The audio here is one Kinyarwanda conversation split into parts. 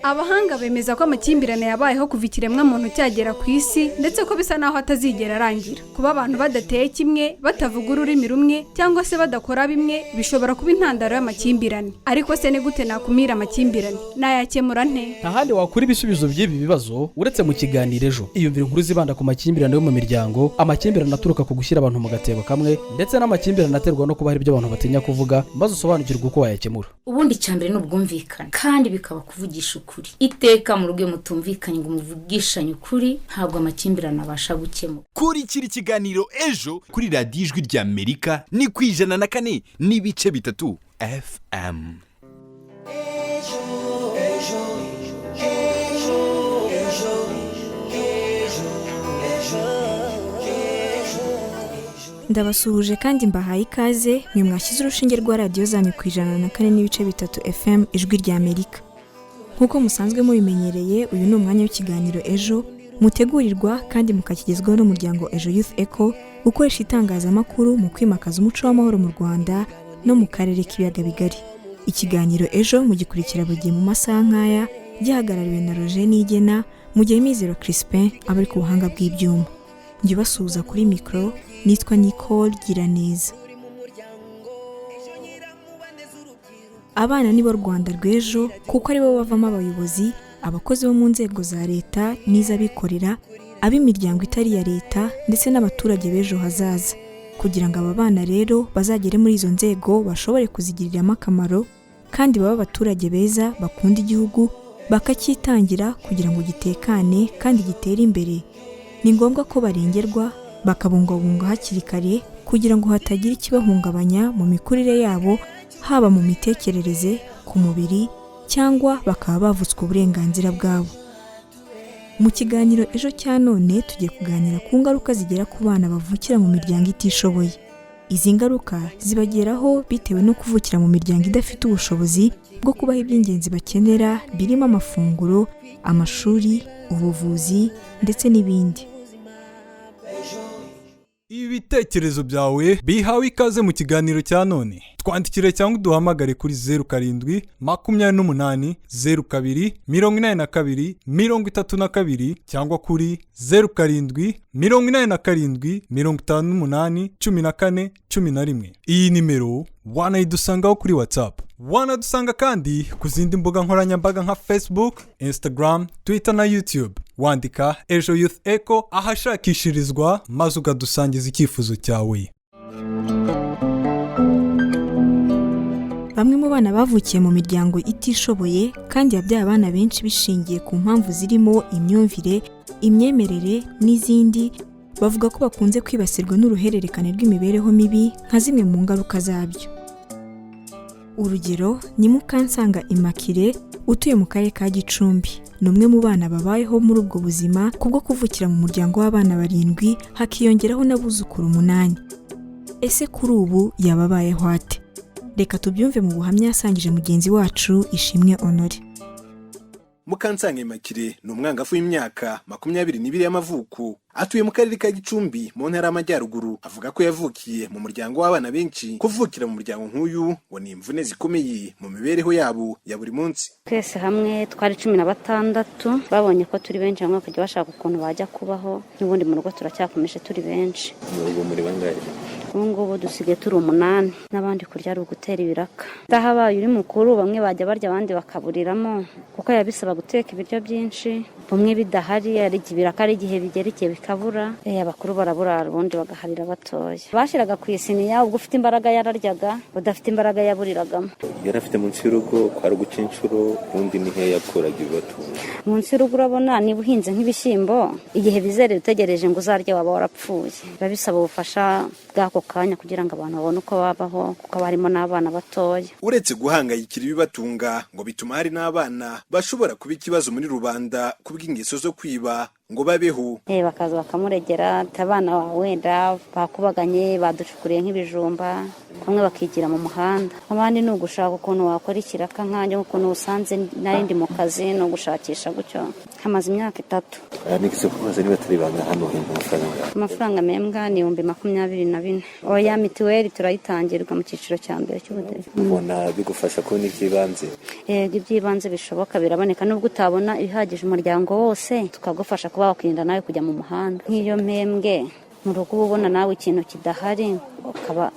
Abahanga bemeza ko amakimbirane yabayeho kuva ikiremwamuntu cyagera ku isi, ndetse ko bisa n'aho atazigera arangira. Kuba abantu badateye kimwe, batavuga ururimi rumwe cyangwa se badakora bimwe, bishobora kuba intandaro y'amakimbirane. Ariko se ni gute nakumira amakimbirane? Nayakemura nte? Nta handi wakura ibisubizo by'ibi bibazo uretse mu kiganiro Ejo. Iyumvira inkuru zibanda ku makimbirane yo mu miryango, amakimbirane aturuka ku gushyira abantu mu gatebo kamwe, ndetse n'amakimbirane aterwa no kuba hari ibyo abantu batinya kuvuga, maze usobanukirwe uko wayakemura. Ubundi icya mbere ni ubwumvikane, kandi bikaba kuvugisha ukuri iteka. Mu rugo iyo mutumvikanye ngo muvugishanye ukuri, ntabwo amakimbirane abasha gukemura. Kurikira ikiganiro Ejo kuri Radiyo Ijwi ry'Amerika, ni ku 104.3 FM. Ndabasuhuje kandi mbahaye ikaze, mwe mwashyize urushinge rwa radiyo zanyu ku 104.3 FM, Ijwi rya Amerika. Nk'uko musanzwe mubimenyereye, uyu ni umwanya w'ikiganiro Ejo, mutegurirwa kandi mukakigezwaho n'umuryango Ejo Youth Eco, ukoresha itangazamakuru mu kwimakaza umuco w'amahoro mu Rwanda no mu karere k'Ibiyaga Bigari. Ikiganiro Ejo mugikurikira buri gihe mu masaha nk'aya, gihagarariwe na Roger Nigena, mu gihe Mizero Crispin aba ari ku buhanga bw'ibyuma. Njye ubasuhuza kuri mikoro nitwa Nicole Giraneza. Abana ni bo Rwanda rw'ejo, kuko aribo bavamo abayobozi, abakozi bo mu nzego za leta n'iz'abikorera, ab'imiryango itari iya leta, ndetse n'abaturage b'ejo hazaza. Kugira ngo aba bana rero bazagere muri izo nzego, bashobore kuzigiriramo akamaro kandi babe abaturage beza bakunda igihugu, bakacyitangira kugira ngo gitekane kandi gitere imbere, ni ngombwa ko barengerwa, bakabungwabungwa hakiri kare, kugira ngo hatagira ikibahungabanya mu mikurire yabo, haba mu mitekerereze, ku mubiri, cyangwa bakaba bavutswa uburenganzira bwabo. Mu kiganiro Ejo cya none tugiye kuganira ku ngaruka zigera ku bana bavukira mu miryango itishoboye. Izi ngaruka zibageraho bitewe no kuvukira mu miryango idafite ubushobozi bwo kubaha iby'ingenzi bakenera, birimo amafunguro, amashuri, ubuvuzi ndetse n'ibindi. Ibitekerezo byawe bihawe ikaze mu kiganiro cya none. Twandikire cyangwa uduhamagare kuri 0728028232 cyangwa kuri 0787581411. Iyi nimero wanayidusangaho kuri WhatsApp. Wanadusanga kandi ku zindi mbuga nkoranyambaga nka Facebook, Instagram, Twitter na YouTube, wandika Ejo Youth Echo ahashakishirizwa, maze ukadusangiza icyifuzo cyawe. Bamwe mu bana bavukiye mu miryango itishoboye kandi yabyaye abana benshi bishingiye ku mpamvu zirimo imyumvire, imyemerere n'izindi, bavuga ko bakunze kwibasirwa n'uruhererekane rw'imibereho mibi nka zimwe mu ngaruka zabyo. Urugero ni Mukansanga Immaculée utuye mu karere ka Gicumbi. Ni umwe mu bana babayeho muri ubwo buzima kubwo kuvukira mu muryango w'abana barindwi, hakiyongeraho n'abuzukuru umunani. Ese kuri ubu yaba abayeho ate? Reka tubyumve mu buhamya yasangije mugenzi wacu Ishimwe Honore. Mukansanga Immaculée ni umwangavu w'imyaka 22 y'amavuko, atuye mu karere ka Gicumbi mu ntara y'Amajyaruguru. Avuga ko yavukiye mu muryango w'abana benshi. Kuvukira mu muryango nk'uyu ngo ni imvune zikomeye mu mibereho yabo ya buri munsi. Twese hamwe twari 16. Babonye ko turi benshi, bamwe bakajya bashaka ukuntu bajya kubaho. N'ubundi mu rugo turacyakomeje turi benshi. Mu rugo muri bangahe? Ubu ngubu dusigaye turi umunani, n'abandi kurya ari ugutera ibiraka. Utahabaye uri mukuru, bamwe bajya barya abandi bakaburiramo, kuko biba bisaba guteka ibiryo byinshi. Bumwe bidahari ari ibiraka, ari igihe bigera igihe bikabura. Abakuru baraburara, ubundi bagaharira abatoya. Bashyiraga ku isiniya, ubwo ufite imbaraga yararyaga, udafite imbaraga yaburiragamo. Yari afite munsi y'urugo kwari uguca inshuro, ubundi ni he yakuraga ibibatunga? Munsi y'urugo, urabona niba uhinze nk'ibishyimbo, igihe bizere utegereje ngo uzarye waba warapfuye. Biba bisaba ubufasha bw'ako kanya kugira ngo abantu babone uko babaho, kuko haba harimo n'abana batoya. Uretse guhangayikira ibibatunga, ngo bituma hari n'abana bashobora kuba ikibazo muri rubanda kubw'ingeso zo kwiba. ngo babeho. Bakaza bakamuregera ati abana bawe wenda bakubaganye, baducukuriye nk'ibijumba, bamwe bakigira mu muhanda. Abandi ni ugushaka ukuntu wakora ikiraka, nkanjye ukuntu usanze nari ndi mu kazi, ni ugushakisha gutyo. Hamaze imyaka 3. Nigeze kubaza niba atari ibanga, hano uhembwa amafaranga angahe? Amafaranga mpembwa ni 24,000. Oya, mituweli turayitangirwa mu cyiciro cya mbere cy'ubudehe. Ubona bigufasha kubona iby'ibanze? Yego, iby'ibanze bishoboka biraboneka, nubwo utabona ibihagije umuryango wose, tukagufasha kuba wakwirinda nawe kujya mu muhanda. Nk'iyo mpembwe, mu rugo uba ubona nawe ikintu kidahari, ukaba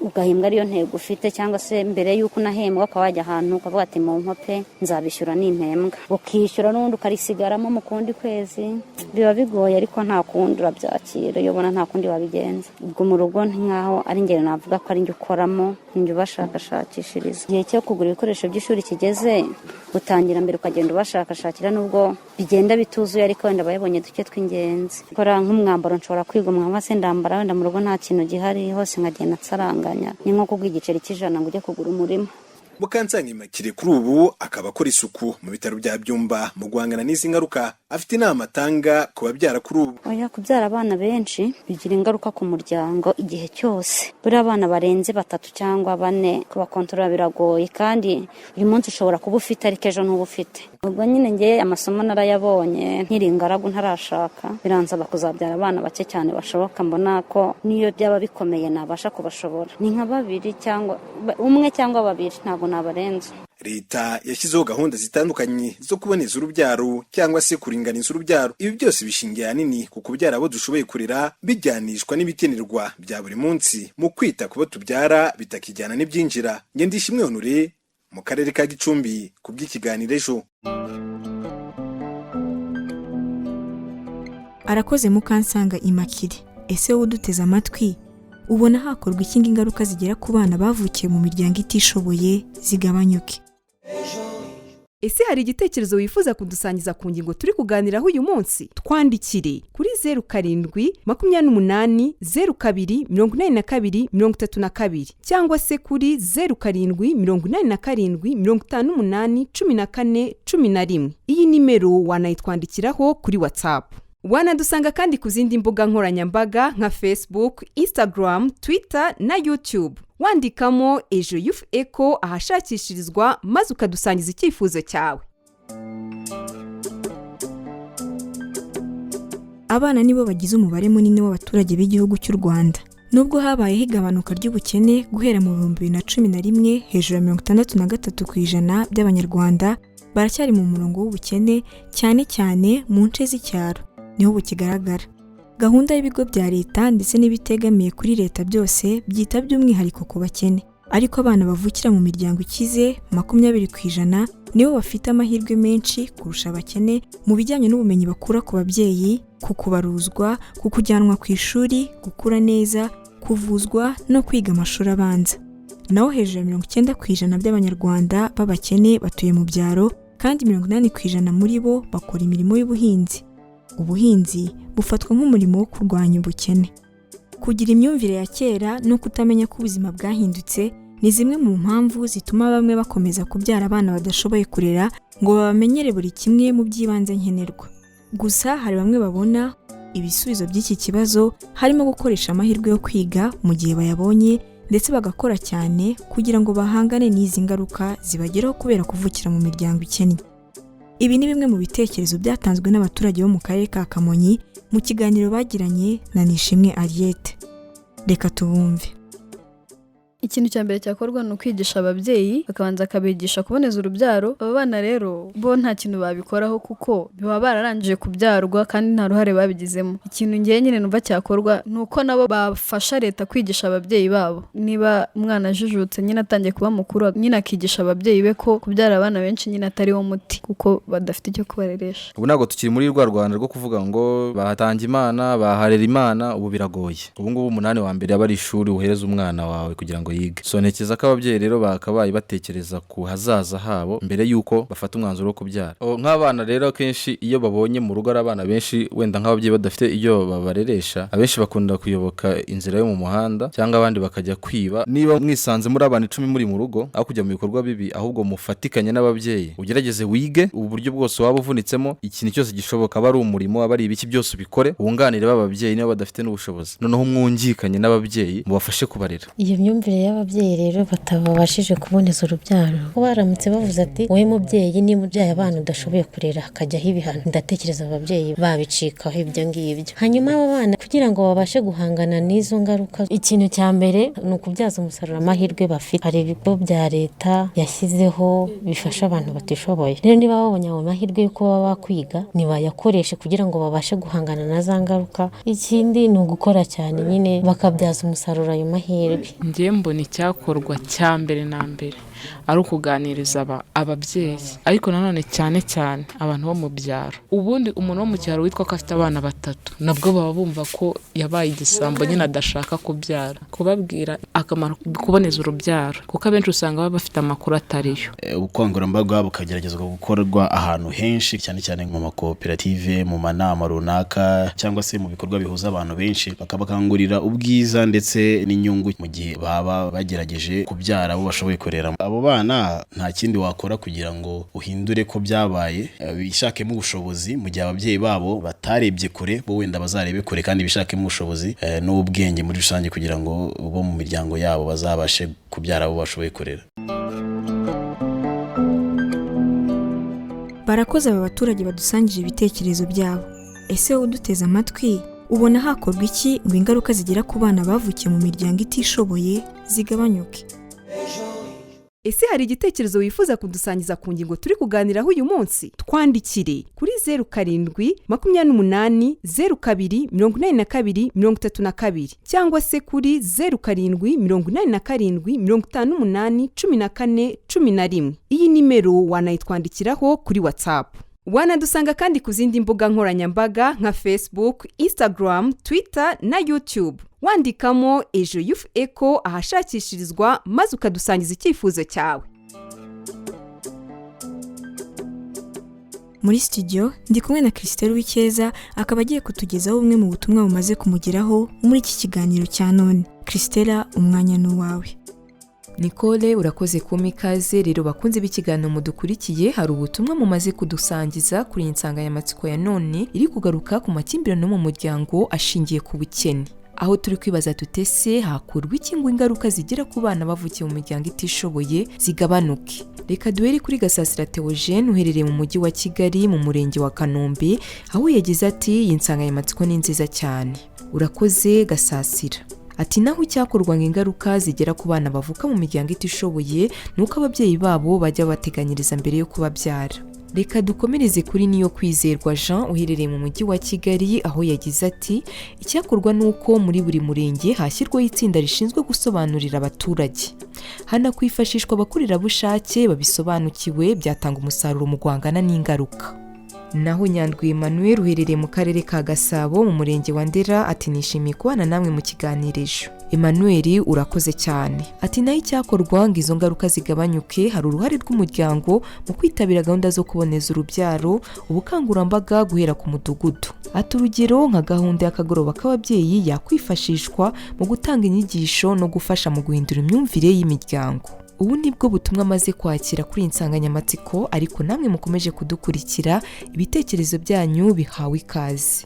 ugahembwa ariyo ntego ufite, cyangwa se mbere y'uko unahembwa ukaba wajya ahantu ukavuga ati mu nkope nzabishyura nimpembwa, ukishyura n'ubundi ukarisigaramo mu kundi kwezi. Biba bigoye, ariko nta kundi, urabyakira iyo ubona nta kundi wabigenza. Ubwo mu rugo nk'aho ari ingero, navuga ko ari njye ukoramo, njye ubashakashakishiriza. Igihe cyo kugura ibikoresho by'ishuri kigeze, utangira mbere ukagenda ubashakashakira, nubwo bigenda bituzuye, ariko wenda bayabonye duke tw'ingenzi. Kora nk'umwambaro nshobora kwigomwa nka se ndambara, wenda mu rugo nta kintu gihari, hose nkagenda nsaranganya. Ni nko kuguha igiceri cy'100 ngo ujye kugura umurima. Mukansanga Immaculée kuri ubu akaba akora isuku mu bitaro bya Byumba. Mu guhangana n'izi ngaruka, afite inama atanga ku babyara kuri ubu. Oya, kubyara abana benshi bigira ingaruka ku muryango igihe cyose. Buriya abana barenze batatu cyangwa bane, kubakontorora biragoye, kandi uyu munsi ushobora kuba ufite ariko ejo ntuba ufite. Ubwo nyine ngewe amasomo narayabonye nkiri ingaragu ntarashaka, biransaba kuzabyara abana bake cyane bashoboka, mbona ko niyo byaba bikomeye nabasha kubashobora. Ni nka babiri cyangwa umwe cyangwa babiri, ntabwo nabarenza. Leta yashyizeho gahunda zitandukanye zo kuboneza urubyaro cyangwa se kuringaniza urubyaro. Ibi byose bishingiye ahanini ku kubyara abo dushoboye kurera, bijyanishwa n'ibikenerwa bya buri munsi mu kwita ku bo tubyara bitakijyana n'ibyinjira. Ngendishimwe Honore mu karere ka Gicumbi ku bw'ikiganiro Ejo. Arakoze Mukansanga Immaculée. Ese wowe uduteze amatwi, ubona hakorwa iki ngo ingaruka zigera ku bana bavukiye mu miryango itishoboye zigabanyuke? Ese hari igitekerezo wifuza kudusangiza ku ngingo turi kuganiraho uyu munsi? Twandikire kuri 0728028232 cyangwa se kuri 0787581411. Iyi nimero wanayitwandikiraho kuri WhatsApp. Wanadusanga kandi ku zindi mbuga nkoranyambaga nka Facebook, Instagram, Twitter na YouTube, wandikamo Ejo Youth Echo ahashakishirizwa, maze ukadusangiza icyifuzo cyawe. Abana nibo bagize umubare munini w'abaturage b'igihugu cy'u Rwanda. Nubwo habayeho igabanuka ry'ubukene guhera mu 2011, hejuru ya 63% by'Abanyarwanda baracyari mu murongo w'ubukene, cyane cyane mu nce z'icyaro niho bukigaragara. Gahunda y'ibigo bya leta ndetse n'ibitegamiye kuri leta byose byita by'umwihariko ku bakene, ariko abana bavukira mu miryango ikize, 20%, nibo bafite amahirwe menshi kurusha abakene mu bijyanye n'ubumenyi bakura ku babyeyi, ku kubaruzwa, ku kujyanwa ku ishuri, gukura neza, kuvuzwa no kwiga amashuri abanza. Naho hejuru ya 90% by'Abanyarwanda b'abakene batuye mu byaro, kandi 80% muri bo bakora imirimo y'ubuhinzi. Ubuhinzi bufatwa nk'umurimo wo kurwanya ubukene. Kugira imyumvire ya kera no kutamenya ko ubuzima bwahindutse ni zimwe mu mpamvu zituma bamwe bakomeza kubyara abana badashoboye kurera ngo babamenyere buri kimwe mu by'ibanze nkenerwa. Gusa hari bamwe babona ibisubizo by'iki kibazo harimo gukoresha amahirwe yo kwiga mu gihe bayabonye, ndetse bagakora cyane kugira ngo bahangane n'izi ngaruka zibageraho kubera kuvukira mu miryango ikennye. Ibi ni bimwe mu bitekerezo byatanzwe n'abaturage bo mu karere ka Kamonyi mu kiganiro bagiranye na Nishimwe Ariete. Reka tubumve. Ikintu cya mbere cyakorwa ni ukwigisha ababyeyi, bakabanza akabigisha kuboneza urubyaro. Aba bana rero bo nta kintu babikoraho kuko baba bararangije kubyarwa kandi nta ruhare babigizemo. Ikintu ngewe nyine numva cyakorwa ni uko nabo bafasha leta kwigisha ababyeyi babo. Niba umwana ajijutse nyine atangiye kuba mukuru, nyine akigisha ababyeyi be ko kubyara abana benshi nyine atari wo muti, kuko badafite icyo kubareresha. Ubu ntabwo tukiri muri rwa Rwanda rwo kuvuga ngo bahatanga Imana, baharera Imana. Ubu biragoye. Ubu ngubu umunani wa mbere aba ari ishuri uhereza umwana wawe kugira ngo yige. So ntekereza ko ababyeyi rero bakabaye batekereza ku hazaza habo mbere yuko bafata umwanzuro wo kubyara. Nk'abana rero akenshi iyo babonye mu rugo ari abana benshi, wenda nk'ababyeyi badafite iyo babareresha, abenshi bakunda kuyoboka inzira yo mu muhanda cyangwa abandi bakajya kwiba. Niba mwisanze muri abana 10 muri mu rugo, aho kujya mu bikorwa bibi ahubwo mufatikanye n'ababyeyi, ugerageze wige uburyo bwose waba uvunitsemo, ikintu cyose gishoboka, aba ari umurimo, aba ari ibiki byose ubikore, wunganire b'ababyeyi niba badafite n'ubushobozi, noneho mwungikanye n'ababyeyi mubafashe kubarera. Iyo myumvire y'ababyeyi rero batabashije kuboneza urubyaro, ko baramutse bavuze ati wowe mubyeyi niba ubyaye abana udashoboye kurera hakajyaho ibihano, ndatekereza ababyeyi babicikaho ibyo ngibyo. Hanyuma abo bana kugira ngo babashe guhangana n'izo ngaruka, ikintu cya mbere ni ukubyaza umusaruro amahirwe bafite. Hari ibigo bya leta yashyizeho bifasha abantu batishoboye, rero niba babonye ayo mahirwe yo kuba bakwiga nibayakoreshe kugira ngo babashe guhangana na za ngaruka. Ikindi ni ugukora cyane nyine bakabyaza umusaruro ayo mahirwe. Njye mbona icyakorwa cya mbere na mbere ari ukuganiriza ababyeyi, ariko nanone cyane cyane abantu bo mu byaro. Ubundi umuntu wo mu cyaro witwa ko afite abana 3 nabwo baba bumva ko yabaye igisambo nyine adashaka kubyara. Kubabwira akamaro kuboneza urubyaro, kuko abenshi usanga baba bafite amakuru atariyo. Ubukangurambaga bukageragezwa gukorwa ahantu henshi, cyane cyane mu makoperative, mu manama runaka, cyangwa se mu bikorwa bihuza abantu benshi, bakabakangurira ubwiza ndetse n'inyungu mu gihe baba bagerageje kubyara abo bashoboye kurera. Abo bana nta kindi wakora kugira ngo uhindure ko byabaye, bishakemo ubushobozi mu gihe ababyeyi babo batarebye kure, bo wenda bazarebe kure kandi bishakemo ubushobozi n'ubwenge muri rusange kugira ngo bo mu miryango yabo bazabashe kubyara abo bashoboye kurera. Barakoze aba baturage badusangije ibitekerezo byabo. Ese wowe uduteze amatwi ubona hakorwa iki ngo ingaruka zigera ku bana bavukiye mu miryango itishoboye zigabanyuke? Ese hari igitekerezo wifuza kudusangiza ku ngingo turi kuganiraho uyu munsi? Twandikire kuri 07 28 02 82 32 cyangwa se kuri 07 87 58 14 11. Iyi nimero wanayitwandikiraho kuri WhatsApp. Wanadusanga kandi ku zindi mbuga nkoranyambaga nka Facebook, Instagram, Twitter na YouTube. Wandikamo Ejo Youth Echo ahashakishirizwa maze ukadusangiza icyifuzo cyawe. Muri studio ndi kumwe na Christelle Wikeza, akaba agiye kutugezaho bumwe mu butumwa bumaze kumugeraho muri iki kiganiro cya none. Christelle, umwanya ni uwawe. Nicole, urakoze kumpa ikaze. Rero bakunze b'ikiganiro mudukurikiye, hari ubutumwa mumaze kudusangiza kuri iyi nsanganyamatsiko ya none iri kugaruka ku makimbirane mu muryango ashingiye ku bukene, aho turi kwibaza tutese hakurwa iki ngo ingaruka zigera ku bana bavukiye mu miryango itishoboye zigabanuke. Reka duhere kuri Gasasira Theogene uherereye mu mujyi wa Kigali mu murenge wa Kanombe, aho yagize ati iyi nsanganyamatsiko ni nziza cyane. Urakoze Gasasira. Ati naho icyakorwa ngo ingaruka zigera ku bana bavuka mu miryango itishoboye ni uko ababyeyi babo bajya bateganyiriza mbere yo kubabyara. Reka dukomereze kuri Niyo Kwizerwa Jean uherereye mu mujyi wa Kigali, aho yagize ati icyakorwa ni uko muri buri murenge hashyirwaho itsinda rishinzwe gusobanurira abaturage, hanakwifashishwa abakorerabushake babisobanukiwe, byatanga umusaruro mu guhangana n'ingaruka. Naho Nyandwi Emmanuel uherereye mu karere ka Gasabo mu murenge wa Ndera ati nishimiye kubana namwe mu kiganiro ejo. Emmanuel, urakoze cyane. Ati naho icyakorwa ngo izo ngaruka zigabanyuke, hari uruhare rw'umuryango mu kwitabira gahunda zo kuboneza urubyaro, ubukangurambaga guhera ku mudugudu. Ati urugero nka gahunda y'akagoroba k'ababyeyi yakwifashishwa mu gutanga inyigisho no gufasha mu guhindura imyumvire y'imiryango. Ubu nibwo butumwa amaze kwakira kuri iyi nsanganyamatsiko, ariko namwe mukomeje kudukurikira, ibitekerezo byanyu bihawe ikaze.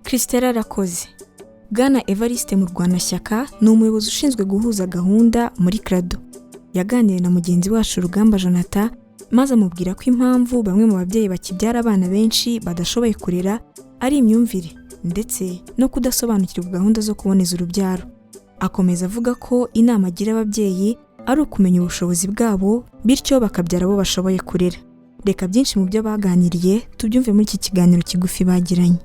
Christelle arakoze. Bwana Evariste Murwanashyaka ni umuyobozi ushinzwe guhuza gahunda muri CRADO. Yaganiriye na mugenzi wacu Rugamba Jonathan, maze amubwira ko impamvu bamwe mu babyeyi bakibyara abana benshi badashoboye kurera ari imyumvire ndetse no kudasobanukirwa gahunda zo kuboneza urubyaro. Akomeza avuga ko inama agira ababyeyi ari ukumenya ubushobozi bwabo, bityo bakabyara abo bashoboye kurera. Reka byinshi mu byo baganiriye tubyumve muri iki kiganiro kigufi bagiranye.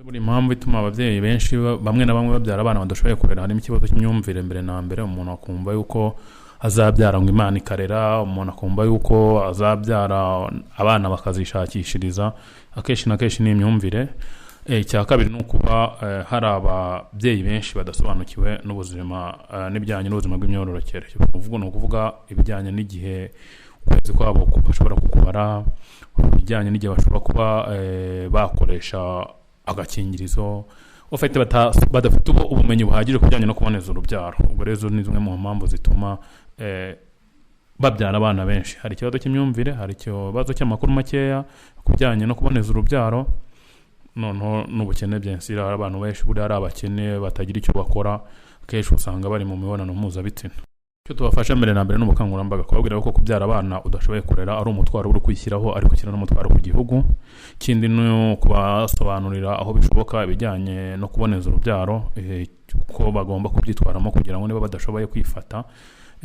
Buri impamvu ituma ababyeyi benshi bamwe na bamwe babyara abana badashoboye kurera, harimo ikibazo cy'imyumvire. Mbere na mbere umuntu akumva yuko azabyara ngo Imana ikarera, umuntu akumva yuko azabyara abana bakazishakishiriza. Akenshi na kenshi ni imyumvire. Icya kabiri ni ukuba hari ababyeyi benshi badasobanukiwe n'ubuzima, n'ibijyanye n'ubuzima bw'imyororokere. Ni ukuvuga ibijyanye n'igihe ukwezi kwabo bashobora kukubara, ibijyanye n'igihe bashobora kuba bakoresha agakingirizo, bafite badafite ubumenyi buhagije ku bijyanye no kuboneza urubyaro. Ubwo rero ni zimwe mu mpamvu zituma babyara abana benshi. Hari ikibazo cy'imyumvire, hari ikibazo cy'amakuru makeya ku bijyanye no kuboneza urubyaro, noneho n'ubukene byensira. Hari abantu benshi buriya ari abakene batagira icyo bakora, kenshi usanga bari mu mibonano mpuzabitsina. Icyo tubafasha mbere na mbere ni ubukangurambaga, kubabwira ko kubyara abana udashoboye kurera ari umutwaro uri kwishyiraho, ariko ushyira n'umutwaro ku gihugu. Ikindi ni ukubasobanurira aho bishoboka ibijyanye no kuboneza urubyaro, ko bagomba kubyitwaramo kugira ngo niba badashoboye kwifata,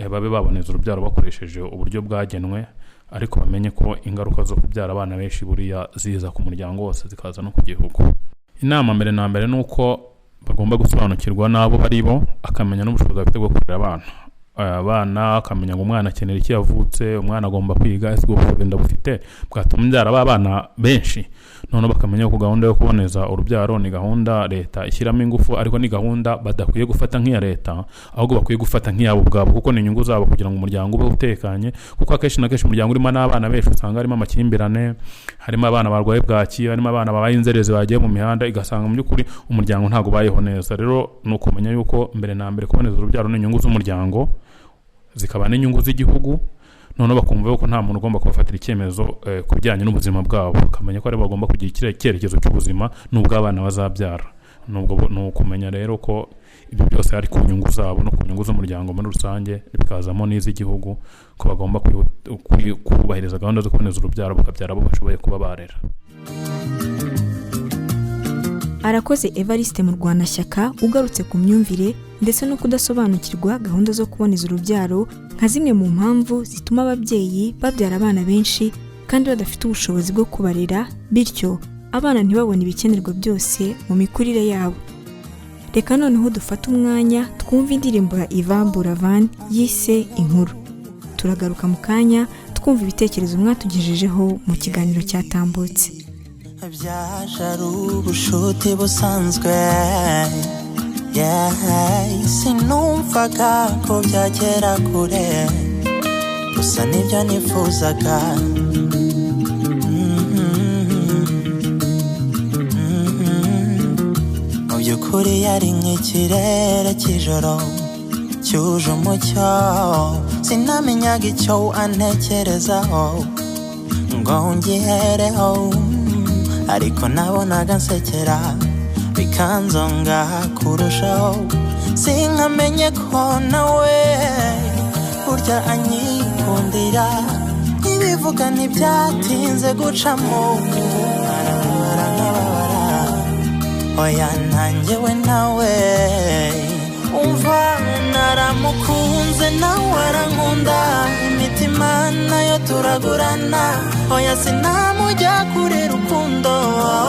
babe baboneza urubyaro bakoresheje uburyo bwagenwe, ariko bamenye ko ingaruka zo kubyara abana benshi buriya ziza ku muryango wose, zikaza no ku gihugu. Inama mbere na mbere ni uko bagomba gusobanukirwa n'abo bari bo, akamenya n'ubushobozi bafite bwo kurera abana. Abana akamenya ngo umwana akenera iki yavutse, umwana agomba kwiga, ese ubwo bushobozi ndabufite bwatuma mbyara abana benshi. Noneho bakamenya ko gahunda yo kuboneza urubyaro ni gahunda leta ishyiramo ingufu, ariko ni gahunda badakwiye gufata nk'iya leta, ahubwo bakwiye gufata nk'iyabo ubwabo, kuko ni inyungu zabo kugira ngo umuryango ube utekanye. Kuko akenshi na kenshi umuryango urimo n'abana benshi usanga harimo amakimbirane, harimo abana barwaye bwaki, harimo abana babaye inzererezi bagiye mu mihanda, igasanga mu by'ukuri umuryango ntabwo ubayeho neza. Rero ni ukumenya yuko mbere na mbere kuboneza urubyaro ni inyungu z'umuryango, zikaba n'inyungu z'igihugu. Noneho bakumva yuko nta muntu ugomba kubafatira icyemezo ku bijyanye n'ubuzima bwabo, bakamenya ko ari bagomba kugira icyerekezo cy'ubuzima n'ubw'abana bazabyara. Nubwo ni ukumenya rero ko ibyo byose ari ku nyungu zabo no ku nyungu z'umuryango muri rusange, bikazamo n'iz'igihugu, ko bagomba kubahiriza gahunda zo kuboneza urubyaro, bakabyara abo bashoboye kuba barera. Arakoze Evariste Murwanashyaka ugarutse ku myumvire ndetse no kudasobanukirwa gahunda zo kuboneza urubyaro nka zimwe mu mpamvu zituma ababyeyi babyara abana benshi kandi badafite ubushobozi bwo kubarera, bityo abana ntibabone ibikenerwa byose mu mikurire yabo. Reka noneho dufate umwanya twumve indirimbo ya Yvan Buravan yise Inkuru. Turagaruka mu kanya twumva ibitekerezo mwatugejejeho mu kiganiro cyatambutse. Byaje ari ubushuti busanzwe, sinumvaga ko byagera kure, gusa nibyo nifuzaga. Mu by'ukuri yari nk'ikirere cy'ijoro cyuje umucyo, sinamenyaga icyo antekerezaho ngo ngihereho, ariko nabonaga nsekera bikanzonga kurushaho. Sinkamenye ko nawe burya anyikundira, ibivuga ntibyatinze gucamo, arababara nkababara, oya ntangewe nawe. Umva naramukunze nawe arankunda, imitima nayo turagurana, oya sinamujya kure rukundo,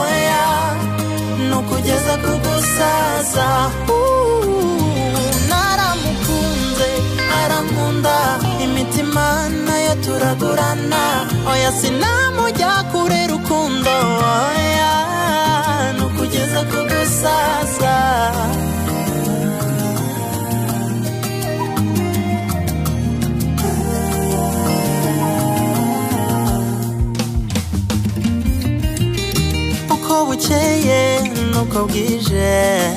oya nukugeza kugusaza. Naramukunze arankunda, imitima nayo turagurana, oya sinamujya kure rukundo, oya nukugeza kugusaza. Uko bukeye nuko bwije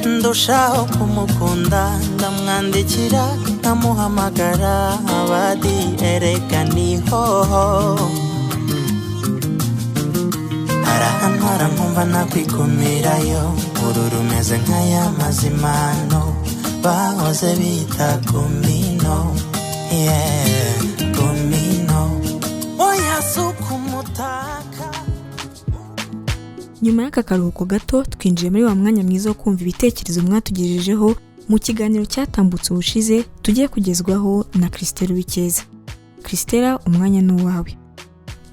ndushaho kumukunda, ndamwandikira nkamuhamagara, abadi erega nihoho, arahantwara nkumva nakwikumirayo, uru rumeze nk'aya mazimano bahoze bita gumino, yeah, gumino, oya sukumutaka. Nyuma y'aka karuhuko gato twinjiye muri wa mwanya mwiza wo kumva ibitekerezo mwatugejejeho mu kiganiro cyatambutse ubushize tugiye kugezwaho na Christelle Uwicyeza. Christelle, umwanya ni uwawe.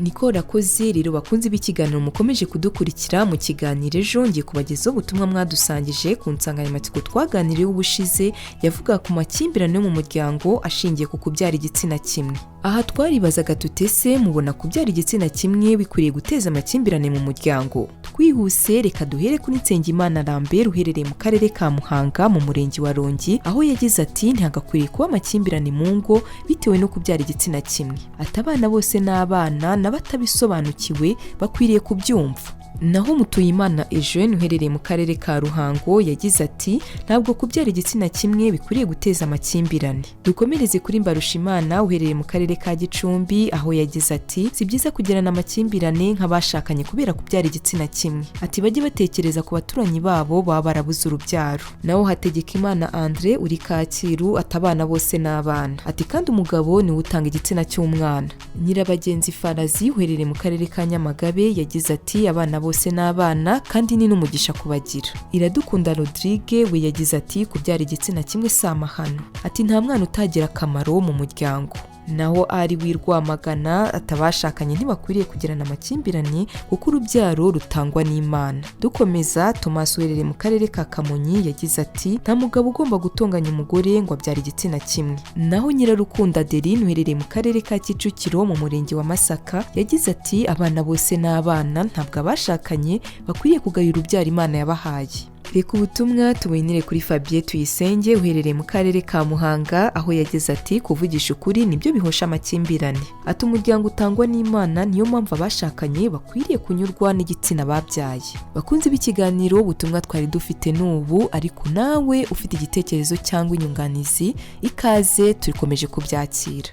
Niko rakoze rero, bakunze b'ikiganiro mukomeje kudukurikira mu kiganiro ejo, ngiye kubagezaho ubutumwa mwadusangije ku nsanganyamatsiko twaganiriyeho ubushize yavuga ku makimbirane yo mu muryango ashingiye ku kubyara igitsina kimwe. Aha twaribazaga tutese mubona kubyara igitsina kimwe bikwiriye guteza amakimbirane mu muryango? Twihuse, reka duhere kuri Nsengimana Lambert uherereye mu karere ka Muhanga mu murenge wa Rongi, aho yagize ati ntihagakwiriye kuba amakimbirane mu ngo bitewe no kubyara igitsina kimwe. Ati abana bose ni abana, n'abatabisobanukiwe bakwiriye kubyumva. Naho Mutuyimana Eugene uherereye mu karere ka Ruhango yagize ati ntabwo kubyara igitsina kimwe bikwiriye guteza amakimbirane. Dukomereze kuri Mbarushimana uherereye mu karere ka Gicumbi, aho yagize ati si byiza kugirana amakimbirane nk'abashakanye kubera kubyara igitsina kimwe. Ati bajye batekereza ku baturanyi babo baba barabuze urubyaro. Naho Hategekimana Andre uri Kacyiru ati abana bose ni abana. Ati kandi umugabo niwe utanga igitsina cy'umwana. Nyirabagenzi Farazi uherereye mu karere ka Nyamagabe yagize ati abana bose n'abana kandi ni n'umugisha kubagira. Iradukunda Rodrigue we yagize ati kubyara igitsina kimwe si amahano. Ati nta mwana utagira akamaro mu muryango. Naho ari w'Irwamagana atabashakanye ntibakwiriye kugirana amakimbirane kuko urubyaro rutangwa n'Imana. Dukomeza, Thomas uherereye mu karere ka Kamonyi yagize ati nta mugabo ugomba gutonganya umugore ngo abyara igitsina kimwe. Naho Nyirarukunda Adeline uherereye mu karere ka Kicukiro mu murenge wa Masaka yagize ati abana bose ni abana, ntabwo abashakanye bakwiriye kugaya urubyaro Imana yabahaye. Reka ubutumwa tubuhinire kuri Fabien Tuyisenge uherereye mu karere ka Muhanga, aho yagize ati kuvugisha ukuri nibyo bihosha amakimbirane. Ati umuryango utangwa n'Imana, niyo mpamvu abashakanye bakwiriye kunyurwa n'igitsina babyaye. Bakunze b'ikiganiro, ubutumwa twari dufite n'ubu, ariko nawe ufite igitekerezo cyangwa inyunganizi, ikaze, turikomeje kubyakira.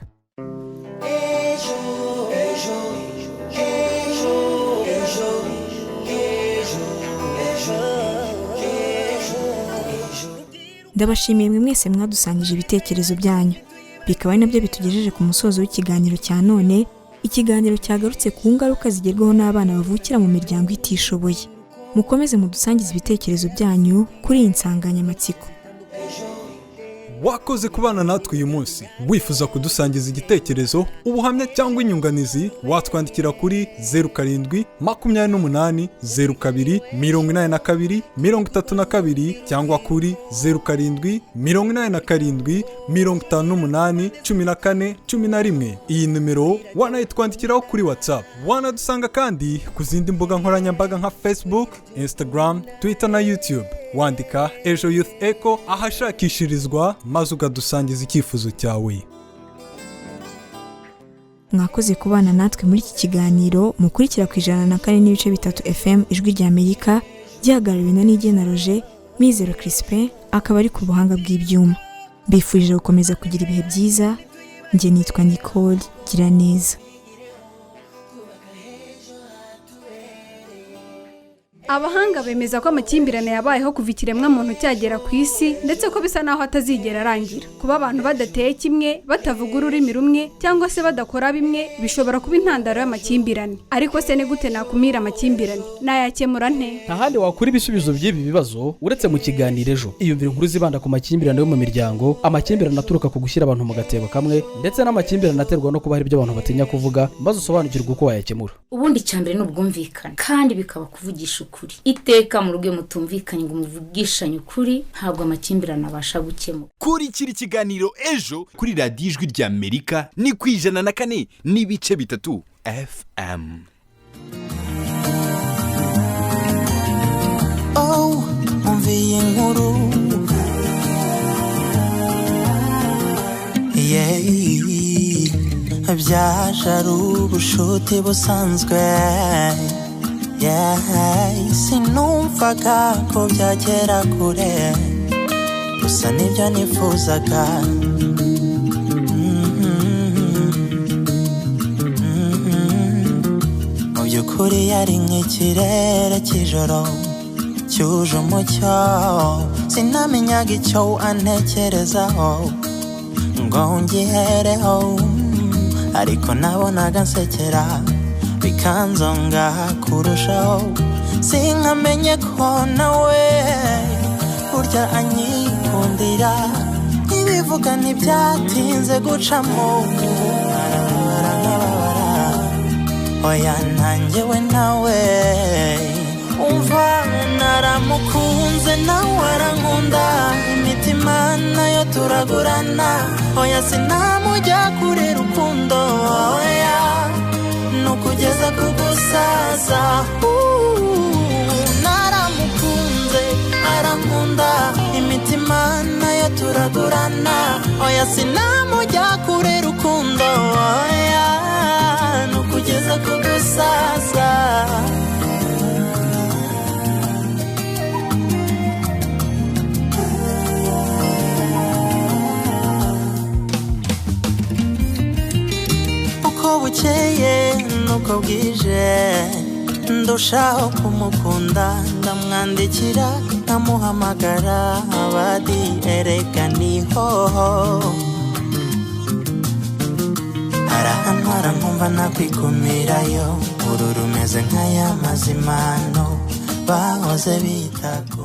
Ndabashimiye mwe mwese mwadusangije ibitekerezo byanyu, bikaba ari nabyo bitugejeje ku musozo w'ikiganiro cya none, ikiganiro cyagarutse ku ngaruka zigerwaho n'abana bavukira mu miryango itishoboye. Mukomeze mudusangize ibitekerezo byanyu kuri iyi nsanganyamatsiko. Wakoze kubana natwe uyu munsi. Wifuza kudusangiza igitekerezo, ubuhamya cyangwa inyunganizi, watwandikira kuri 07 28 02 82 32 cyangwa kuri 07 87 58 14 11. Iyi nimero wanayitwandikiraho kuri WhatsApp. Wanadusanga kandi ku zindi mbuga nkoranyambaga nka Facebook, Instagram, Twitter na YouTube. Wandika Ejo Youth Echo ahashakishirizwa maze ukadusangiza icyifuzo cyawe. Mwakoze kubana natwe muri iki kiganiro mukurikira ku 104.3 FM Ijwi rya Amerika, gihagarariwe na Nigena Roger, Mizero Crispin akaba ari ku buhanga bw'ibyuma. Mbifurije gukomeza kugira ibihe byiza. Njye nitwa Nicole Giraneza. Abahanga bemeza ko amakimbirane yabayeho kuva ikiremwamuntu cyagera ku isi, ndetse ko bisa naho atazigera arangira. Kuba abantu badateye kimwe, batavuga ururimi rumwe cyangwa se badakora bimwe bishobora kuba intandaro y'amakimbirane. Ariko se ni gute nakumira amakimbirane? Nayakemura nte? Nta handi wakura ibisubizo by'ibi bibazo uretse mu kiganiro ejo. Iyumvire inkuru zibanda ku makimbirane yo mu miryango, amakimbirane aturuka ku gushyira abantu mu gatebo kamwe, ndetse n'amakimbirane aterwa no kuba hari ibyo abantu batinya kuvuga, maze usobanukirwe uko wayakemura. Ubundi icyambere ni ubwumvikane, kandi bikaba kuvugisha ukuri. Iteka mu rugo mutumvikanye ngo muvugishanye ukuri, ntabwo amakimbirane abasha gukemuka. Kurikira ikiganiro ejo kuri radiyo Ijwi rya Amerika ni ku 104.3 FM. Oh, umviye inkuru yeah, byaje ari ubushuti busanzwe. Yeah, sinumvaga ko byagera kure, gusa nibyo nifuzaga. Mu by'ukuri yari nk'ikirere cy'ijoro cyuje umucyo, sinamenyaga icyo antekerezaho ngo ngihereho, ariko nabonaga nsekera bikanzonga kurushaho. Sinkamenye ko nawe burya anyikundira, ibivuga ntibyatinze gucamo, arababara nkababara, Oya ntangewe nawe. Umva naramukunze nawe arankunda, imitima nayo turagurana. Oya sinamujya kure rukundo, oya nukugeza kugusaza. Naramukunze arankunda, imitima nayo turagurana. Oya sinamujya kure rukundo, oya nukugeza kugusaza. Uko bukeye nuko bwije ndushaho kumukunda, ndamwandikira nkamuhamagara, abadi erega ni hoho. Arahantwara nkumva nakwikumirayo, uru rumeze nk'aya mazimano bahoze bita ku.